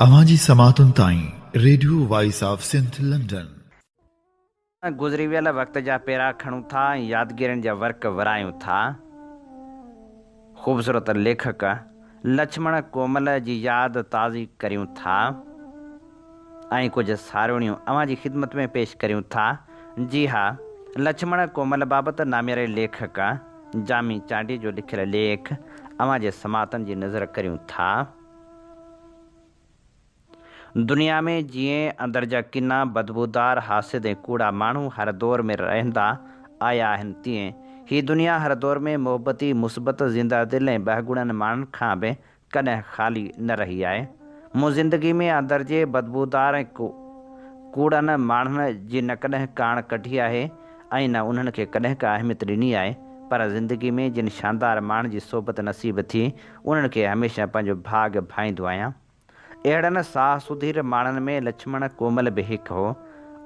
اوهان جي سماعتن تائين radio voice of Sindh London. گذري ويل وقت جا پيرا کڻون ٿا ۽ يادگيرين جا ورق ورايون ٿا. خوبصورت ليکڪ لڇمڻ ڪومل جي ياد تازي ڪريون ٿا ۽ ڪجهه ساروڻيون اوهان جي خدمت ۾ پيش ڪريون ٿا. جي ها، لڇمڻ ڪومل بابت نامياري ليکڪ جامي چانڊيي جو لکيل ليک اوهان جي سماعتن جي نظر ڪريون ٿا. دنيا ۾ جيئن اندر جا ڪنا، بدبودار، حاسد ۽ ڪوڙا ماڻهو هر دور ۾ رهندا آيا آهن تيئن هي دنيا هر دور ۾ محبتي، مثبت، زنده دل ۽ ٻهڳڻن ماڻهن کان به ڪڏهن خالي نه رهي آهي. مون زندگي ۾ اندر جي بدبودار ۽ ڪوڙن ماڻهن جي نه ڪڏهن ڪاڻ ڪڍي آهي ۽ نه انهن کي ڪڏهن ڪا اهميت ڏني آهي، پر زندگي ۾ جن شاندار ماڻهن جي صحبت نصيب ٿي، انهن کي هميشه پنهنجو ڀاڳ ڀائيندو آهيان. اهڙن ساهه سڌير ماڻهن ۾ لڇمڻ ڪومل به هڪ هو.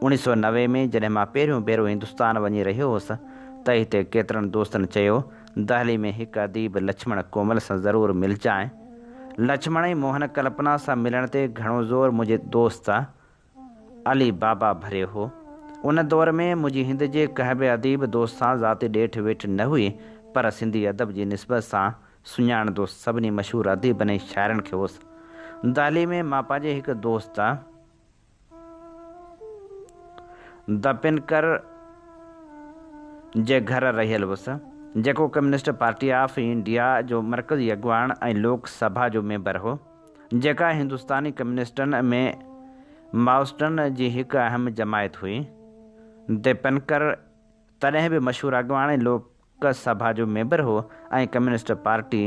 اوڻيهه سو 90 ۾ جڏهن مان پهريون ڀيرو هندستان وڃي رهيو هوس ته هتي ڪيترن دوستن چيو، دهلي ۾ هڪ اديب لڇمڻ ڪومل سان ضرور ملجانء. لڇمڻ ۽ موهن ڪلپنا سان ملڻ تي گهڻو زور منهنجي دوست علي بابا ڀريو هو. ان دور ۾ منهنجي هند جي ڪنهن به اديب دوست سان ذاتي ڏيٺ ويٺ نه هئي، پر سنڌي ادب جي نسبت سان سڃاڻندو سڀني مشهور اديبن ۽ شاعرن کي هوس. دهلي ۾ مان پنهنجي هڪ دوست دپنڪر جي گهر رهيل هوس، جيڪو ڪميونسٽ پارٽي آف انڊيا جو مرڪزي اڳواڻ ۽ لوڪ سڀا جو ميمبر هو. جيڪا هندستاني ڪميونسٽن ۾ مائوسٽن جي هڪ اهم جماعت هئي. ديپنڪر تڏهن به مشهور اڳواڻ ۽ لوڪ سڀا جو ميمبر هو ۽ ڪميونسٽ پارٽي،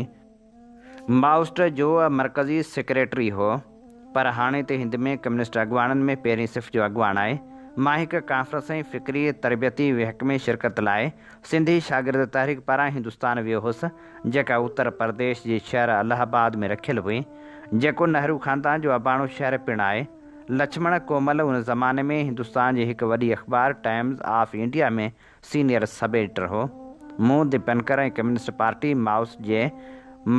مائوسٽ، جو مرڪزي سيڪريٽري هو، پر هاڻي ته هند ۾ ڪميونسٽ اڳواڻن ۾ پهرين صف جو اڳواڻ آهي. مان هڪ ڪانفرنس ۽ فڪري تربيتي ويهڪ ۾ شرڪت لاء سنڌي شاگرد تحريڪ پاران هندستان ويو هوس، جيڪا اتر پرديش جي شهر الهه آباد ۾ رکيل هئي، جيڪو نهرو خاندان جو اباڻو شهر پڻ آهي. لڇمڻ ڪومل ان زماني ۾ هندستان جي هڪ وڏي اخبار Times of India ۾ senior sub editor هو. مون ديپنڪر ۽ ڪميونسٽ پارٽي مائوسٽ جي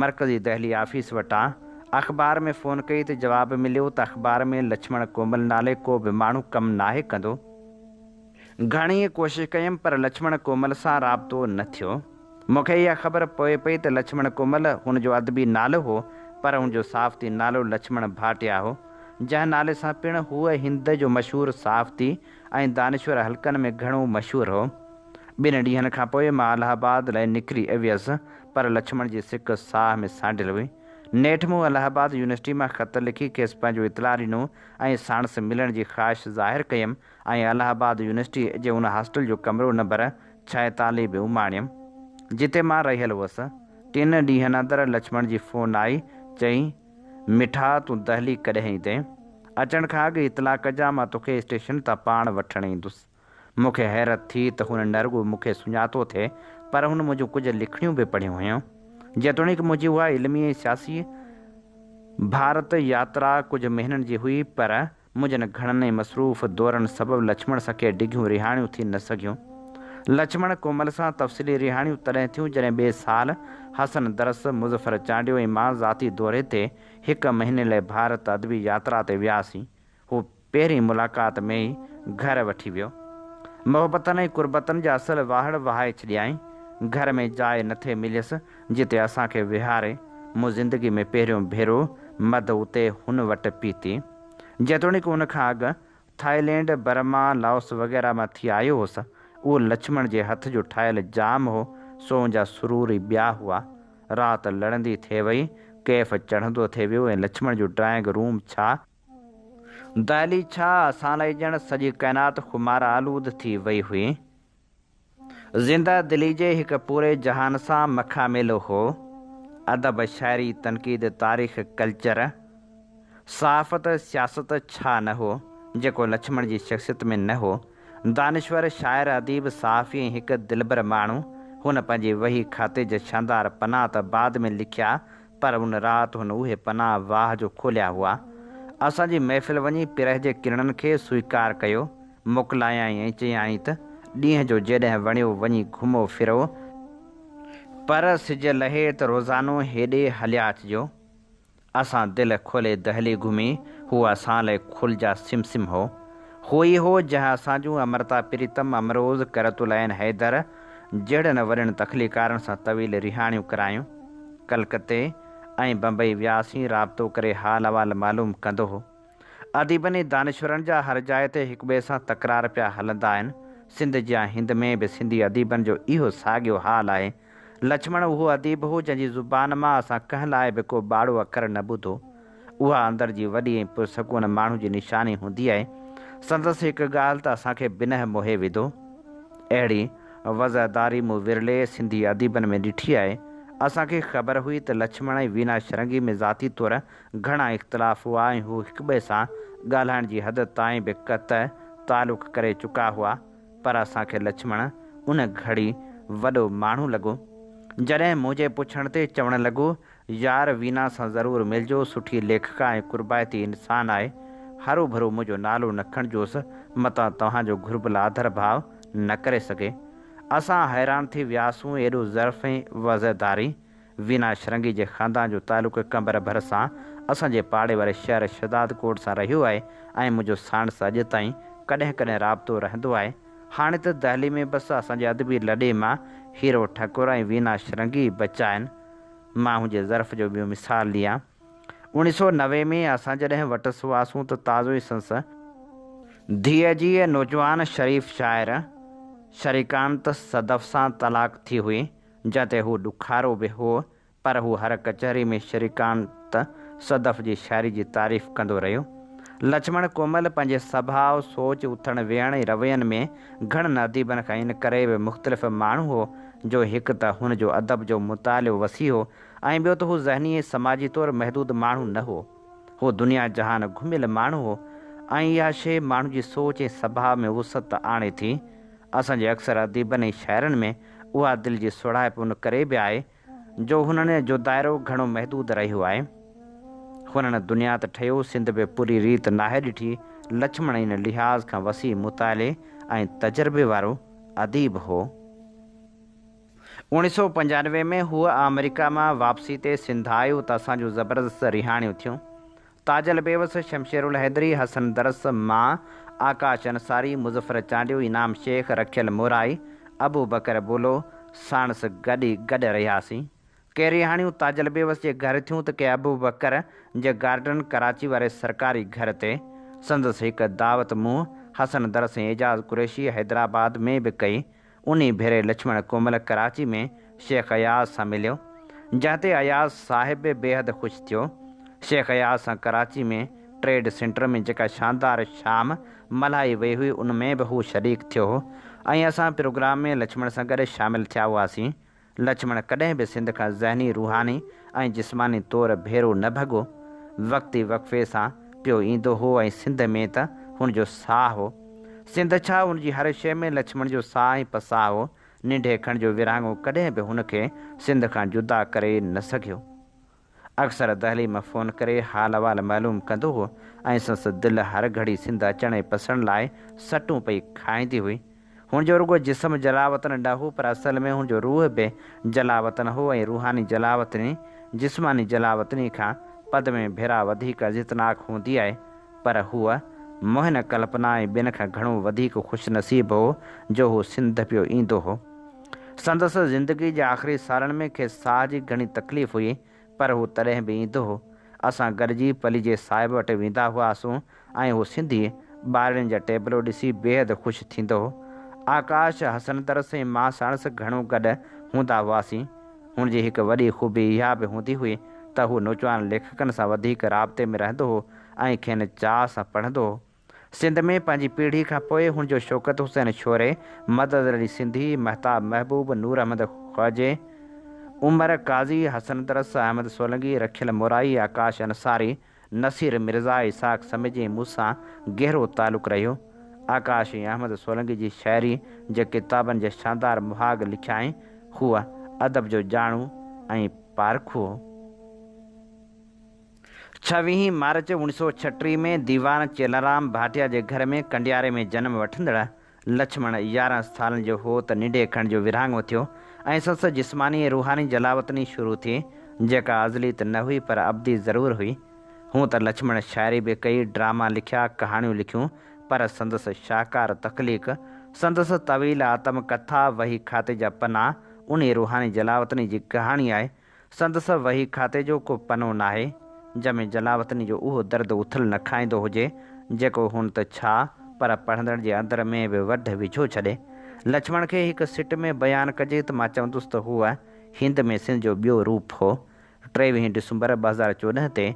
مرڪزي دهلي آفيس وٽان اخبار ۾ فون ڪئي ته جواب مليو ته اخبار ۾ لڇمڻ ڪومل نالي ڪو به ماڻهو ڪم ناهي ڪندو. گهڻي ڪوشش ڪيم پر لڇمڻ ڪومل سان رابطو نه ٿيو. مون کي اها خبر پوء پئي ته لڇمڻ ڪومل هن جو ادبي نالو هو پر هن جو صحافتي نالو لڇمڻ ڀاٽيا هو، جنهن نالي سان پڻ هو هند جو مشهور صحافتي ۽ دانشور حلقن ۾ گهڻو مشهور هو. ٻن ڏينهن کان پوء مان الهه آباد لاء نڪري ويس پر لڇمڻ جي سڪ ساهه ۾ سانڍيل هئي. نيٺ مون الهه آباد يونيورسٽي مان خط لکي کيس پنهنجو اطلاع ڏنو ۽ ساڻس ملڻ جي خواهش ظاهر ڪيم ۽ الهه آباد يونيورسٽيء جي ان هاسٽل جو ڪمرو نمبر 46 به اماڻيم، جتي مان رهيل هئس. ٽن ڏينهن اندر لڇمڻ جي فون آئي، چيائين، مٺا، تون دهلي ڪڏهن ايندين؟ اچڻ کان اڳ اطلاع ڪجان، مان توکي اسٽيشن تان پاڻ وٺڻ ايندس. مون کي حيرت ٿي ته هن نه رڳو مون کي سڃاتو ٿي، پر هن منهنجون ڪجهه لکڻيون به پڙهيون هيون. جيتوڻيڪ منهنجي اها علمي ۽ سياسي ڀارت ياترا ڪجهه مهينن جي هئي، پر منهنجن گهڻن ۽ مصروف دورن سبب لڇمڻ سان ڪي ڊگهيون رهاڻيون ٿي نه سگهيون. لڇمڻ ڪومل سان تفصيلي رهاڻيون تڏهن ٿيون جڏهن ٻئي سال حسن درس، مظفر چانڊيو ۽ مان ذاتي دوري تي هڪ مهيني لئه ڀارت ادبي ياترا تي وياسين. هو پهرين ملاقات ۾ ئي گهر وٺي ويو. محبتن ۽ قربتن جا اصل واهڙ وهائي ڇڏيائين. گهر ۾ جاء نه ٿي مليس جتي اسان کي ويهاري. مون زندگي ۾ پهريون ڀيرو مڌ اتي هن وٽ پيتي. جيتوڻيڪ ان کان اڳ ٿائيلينڊ، برما، لاوس وغيره مان ٿي آيو هوس، اهو لڇمڻ جي هٿ جو ٺاهيل جام هو، سو ان جا سرور ئي ٻيا هئا. رات لڙندي ٿي وئي، ڪيف چڙهندو ٿي ويو ۽ لڇمڻ جو ڊرائنگ روم ڇا، دهلي ڇا، اسان لاء ڄڻ سڄي ڪائنات خمار آلود ٿي وئي هئي. زنده دلي جي هڪ پوري جهان سان مکاميلو هو. ادب، شاعري، تنقيد، تاريخ، ڪلچر، صحافت، سياست ڇا نه هو، جيڪو لڇمڻ جي شخصيت ۾ نه هو. دانشور، شاعر، اديب، صحافي ۽ هڪ دلبر ماڻهو. هن پنهنجي وهي کاتي جا شاندار پنا ته بعد ۾ لکيا، پر ان رات هن اهي پنا واهه جو کوليا هئا. اسان جي محفل وڃي پرهه جي ڪرڻن کي سوئيڪار ڪيو. موڪلايائين ۽ چيائين ته، ڏينهن جو جيڏهن وڻيو وڃي گهمو ڦرو، پر سج لهي ته روزانو هيڏي هليا اچجو. اسان دل کولي دهلي گهمي، هو اسان لاء کل جا سمسم هو. هو ئي هو جنهن اسان جون امرتا پريتم، امروز، قرة العين حيدر جهڙن وڏن تخليقارن سان طويل رهاڻيون ڪرايون. ڪلڪتي ۽ بمبئي وياسين، رابطو ڪري حال احوال معلوم ڪندو هو. اديبن ۽ دانشورن جا هر جاء تي هڪٻئي سان تڪرار پيا هلندا آهن. سنڌ جيان هند ۾ به سنڌي اديبن جو اهو ساڳيو حال آهي. لڇمڻ اهو اديب هو جنهن جي زبان مان اسان ڪنهن لاء به ڪو ٻاڙو اکر نه ٻڌو. اها اندر جي وڏي ۽ پرسڪون ماڻهو جي نشاني هوندي آهي. سندس هڪ ڳالهه ته اسان کي بنهه موهي وڌو. اهڙي وضعداري مون ورلي سنڌي اديبن ۾ ڏٺي آهي. اسان کي خبر هئي ته لڇمڻ ۽ وينا شرنگي ۾ ذاتي طور گهڻا اختلاف هئا ۽ هو هڪٻئي سان ڳالهائڻ جي حد تائين به قطع تعلق ڪري چڪا هئا، پر اسان کي لڇمڻ ان گهڙي وڏو ماڻهو لڳو. جڏهن منهنجي پڇڻ تي چوڻ لڳو، يار وينا سان ضرور ملجو، سٺي ليکڪا ۽ قربائتي انسان آهي، هروڀرو منهنجو نالو نه کڻجوس، متان توهان جو گهربل آڌر ڀاء نه ڪري سگهي. اسان حيران ٿي وياسون، ايڏو ظرف ۽ وضعداري! وينا شرنگي جي خاندان جو تعلق قمبر ڀرسان اسان جي پاڙي واري شهر شهدادڪوٽ سان رهيو آهي ۽ منهنجو ساڻس اڄ تائين ڪڏهن ڪڏهن رابطو رهندو آهي. هاڻي ته دهلي ۾ بس اسان جي ادبي لڏي مان هيرو ٺڪر ۽ وينا شرنگي ئي بچا آهن. مان هن جي ظرف جو ٻيو مثال ڏيان. 1990 ۾ اسان جڏهن وٽس هئاسون ته تازو ئي سندس ڌيء جي نوجوان شريف شاعر شريڪانت صدف سان طلاق ٿي هئي. جنهن تي هو ڏکارو به هو، پر هو هر ڪچهري ۾ شريڪانت صدف جي شاعري جي تعريف ڪندو رهيو. لڇمڻ ڪومل پنهنجي سڀاء، سوچ، اٿڻ ويهڻ ۽ روين ۾ گهڻن اديبن کان ان ڪري به مختلف ماڻهو هو جو هڪ ته هن جو ادب جو مطالعو وسيع هو ۽ ٻيو ته هو ذهني ۽ سماجي طور محدود ماڻهو نه هو. هو دنيا جهان گهميل ماڻهو هو ۽ اها شيء ماڻهو جي سوچ ۽ سڀاء ۾ وسعت آڻي ٿي. اسان جي اڪثر اديبن ۽ شاعرن ۾ اها دل جي سوڙهائپ ان ڪري به آهي جو هنن جو دائرو گهڻو محدود رهيو آهي. هنن دنيا ته ٺهيو سنڌ به پوري ريت ناهي ڏٺي. لڇمڻ ان لحاظ کان وسيع مطالعي ۽ تجربي وارو اديب هو. 1995 ۾ هو آمريڪا مان واپسي تي سنڌ آيو ته اسان جون زبردست رهاڻيون ٿيون. تاجل بيوس، شمشيرالحيدري، حسن درس، مان، آڪاش انصاري، مظفر چانڊيو، انعام شيخ، رکيل مورائي، ابوبڪر بولو، ساڻس گڏ ئي گڏ رهياسين. ڪي رهاڻيون تاجل بيوس جي گهر ٿيون ته ڪي ابوبڪر جي گارڊن ڪراچي واري سرڪاري گهر تي. سندس هڪ دعوت مون، حسن درس ۽ اعجاز قريشيء حيدرآباد ۾ به ڪئي. انهي ڀيري لڇمڻ ڪومل ڪراچي ۾ شيخ اياز سان مليو، جنهن تي اياز صاحب به بيحد خوش ٿيو. شيخ اياز سان ڪراچي ۾ ٽريڊ سينٽر ۾ جيڪا شاندار شام ملهائي وئي هئي ان ۾ به هو شريڪ ٿيو هو ۽ اسان پروگرام ۾ لڇمڻ سان گڏ شامل ٿيا هئاسين. لڇمڻ ڪڏهن به سنڌ کان ذهني، روحاني ۽ جسماني طور ڀيرو نه ڀڳو. وقتي وقفي سان پيو ايندو هو ۽ سنڌ ۾ ته هن جو ساهه هو. سنڌ ڇا هن جي هر شيء ۾ لڇمڻ جو ساهه ۽ پساهه هو. ننڍي کڻ جو ورهاڱو ڪڏهن به هن کي سنڌ کان جدا ڪري نه سگهيو. اڪثر دهلي مان فون ڪري حال احوال معلوم ڪندو هو ۽ سندس دل هر گهڙي سنڌ اچڻ ۽ پسڻ لاء سٽون پئي کائيندي هئي. هن جو رڳو جسم جلاوطن نه هو پر اصل ۾ هن جو روح به جلاوطن هو ۽ روحاني جلاوطني جسماني جلاوطني کان پد ۾ ڀيرا وڌيڪ اذيتناڪ هوندي آهي پر هو موهن ڪلپنا ۽ ٻين کان گهڻو وڌيڪ خوش نصيب هو جو هو سنڌ پيو ايندو هو. سندس زندگي جي آخري سالن ۾ کيس ساهه جي گهڻي تڪليف هئي، پر هو تڏهن به ايندو هو. اسان گڏجي پليجي صاحب وٽ ويندا هئاسون ۽ هو سنڌي ٻارڙين جا ٽيبلو ڏسي بيحد خوش ٿيندو هو. آڪاش، حسن درس ۽ مان ساڻس گهڻو گڏ هوندا هئاسين. هن جي هڪ وڏي خوبي اها به هوندي هئي ته هو نوجوان ليکڪن سان وڌيڪ رابطي ۾ رهندو هو ۽ کين چاهه سان پڙهندو هو. سنڌ ۾ پنهنجي پيڙهي کان پوء هن جو شوڪت حسين شوري، مدد علي سنڌي، مهتاب محبوب، نور احمد خواجي، عمر قاضي، حسن درس، احمد سولنگي، رکيل مورائي، آڪاش انصاري، نصير مرزا، اسحاق سميجي ۽ مون سان گهرو تعلق رهيو. آڪاش ۽ احمد سولنگي جي شاعري جي ڪتابن جا شاندار مهاڳ لکيائين. هو ادب جو ڄاڻو ۽ پارکو هو. ڇويهين مارچ اوڻيھ سؤ ڇٽيھ ۾ ديوان چيلارام ڀاٽيا جي گهر ۾ ڪنڊياري ۾ جنم وٺندڙ لڇمڻ 11 سالن جو هو ته ننڍي کنڊ جو ورهاڱو ٿيو ۽ سندس جسماني ۽ روحاني جلاوطني شروع ٿي، جيڪا ازلي ته نه هئي پر ابدي ضرور هئي. هونء ته لڇمڻ شاعري به ڪئي، ڊراما لکيا، ڪهاڻيون لکيون، پر سندس شاهڪار تخليق، سندس طويل آتم ڪٿا وهي کاتي جا پنا، انهي روحاني جلاوطني جي ڪهاڻي آهي. سندس وهي کاتي جو ڪو پنو ناهي، جنهن ۾ جلاوطني جو اهو درد اٿل نه کائيندو هجي، جيڪو هن ته ڇا پر پڙهندڙ جي اندر ۾ به وڍ وجهيو ڇڏي. لڇمڻ کي هڪ سٽ ۾ بيان ڪجي ته مان چوندس ته هوء هند ۾ سنڌ جو ٻيو روپ هو. ٽيويهين ڊسمبر 2014 تي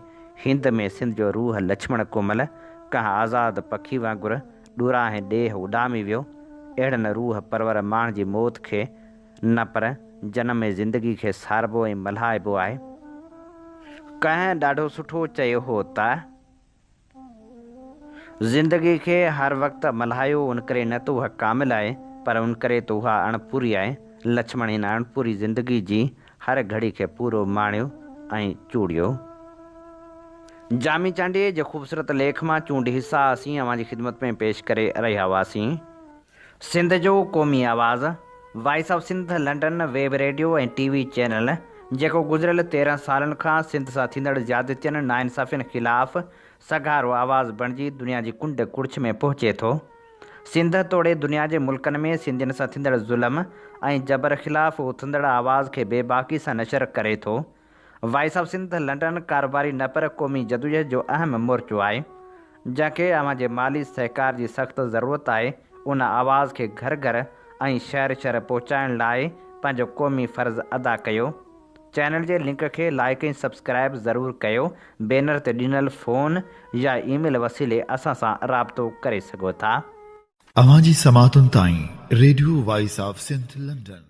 هند ۾ سنڌ جو روح لڇمڻ ڪومل ڪنهن آزاد پکي وانگر ڏورانهين ڏيهه اڏامي ويو. اهڙن روح پرور ماڻهن جي موت کي نه پر جنم ۽ زندگي کي ساربو ۽ ملهائبو آهي. ڪنهن ڏاڍو سٺو چيو هو ته. زندگي کي هر وقت ملهايو انڪري نه ته اها ڪامل آهي پر انڪري ته اها اڻپوري آهي. لڇمڻ هن اڻپوري زندگي جي هر گهڙي کي پورو ماڻيو ۽ چوڙيو. جامي چانڊيي جي خوبصورت ليک مان چونڊ حصا اسين اوهان جي خدمت ۾ پيش ڪري رهيا هئاسين. سنڌ جو قومي آواز، voice of Sindh London web radio ۽ T V channel, جيڪو گذريل 13 سالن کان سنڌ سان ٿيندڙ زيادتين، ناانصافين خلاف سگهارو آواز بڻجي دنيا جي ڪنڊ ڪڙڇ ۾ پهچي ٿو. سنڌ توڙي دنيا جي ملڪن ۾ سنڌين سان ٿيندڙ ظلم ۽ جبر خلاف اٿندڙ آواز کي بيباڪي سان نشر ڪري ٿو. وائس آف سنڌ لنڊن ڪاروباري نه پر قومي جدوجهد جو اهم مورچو آهي، جنهن کي اوهان جي مالي سهڪار جي سخت ضرورت آهي، ان آواز کي گهر گهر ۽ شهر شهر پهچائڻ لاء پنهنجو قومي فرض ادا ڪيو. چينل جي لنڪ کي لائيڪ ۽ سبسڪرائيب ضرور ڪيو، بينر تي ڏنل فون يا اي ميل وسيلي اسان سان رابطو ڪري سگهو ٿا. اوهان جي سماعتن تائين radio voice of Sindh London.